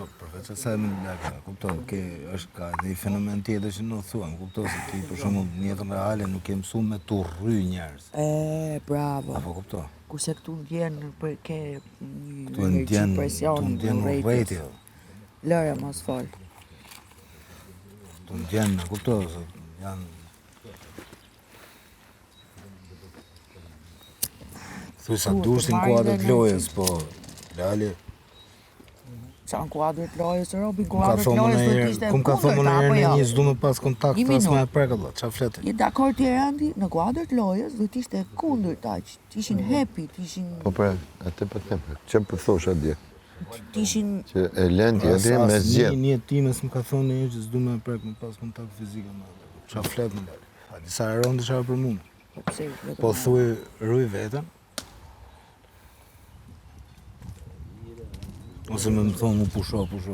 Po, përveç asaj më laka, kupto, ke, është ka edhe një fenomen tjetër që nuk thua, më kupto, se ti për shembull në jetën reale nuk ke mësu me t'u rry njerëz. E, bravo. Apo kupto? Kurse këtu ndjen për ke një Këtu e energji ndjen, presioni, këtu ndjen urrejtjes. urrejtje. Lëre mos fol. Këtu ndjen, e kupto, se janë Thuj sa Duhet të dush në marrin kuadër të dhe lojës, po reali Qa në kuadër të lojës, Robi, Kum ka kuadër të thonë më lojës do të nëherë, ishte kum ka thonë më kundërta, nëherë apo në jo? një s'du me pas kontakt Një as me minutë. e prek valla, ç'a flet? Je dakord ti Randi, në kuadër të lojës do të ishte kundërta, që të ishin happy, të ishin Po pra, atë po them, ç'po po thosha dje, të ishin që e lën tjetrin me Një zgjedh. një time s'më ka thonë ndonjëherë që s'du me e prek me pas kontakt fizik me atë. Ç'a flet më lali? A disa herë rëndë çfarë për mua. po pse vetëm Po thuj ruj veten. Ose me më thonë mu pusho, pusho.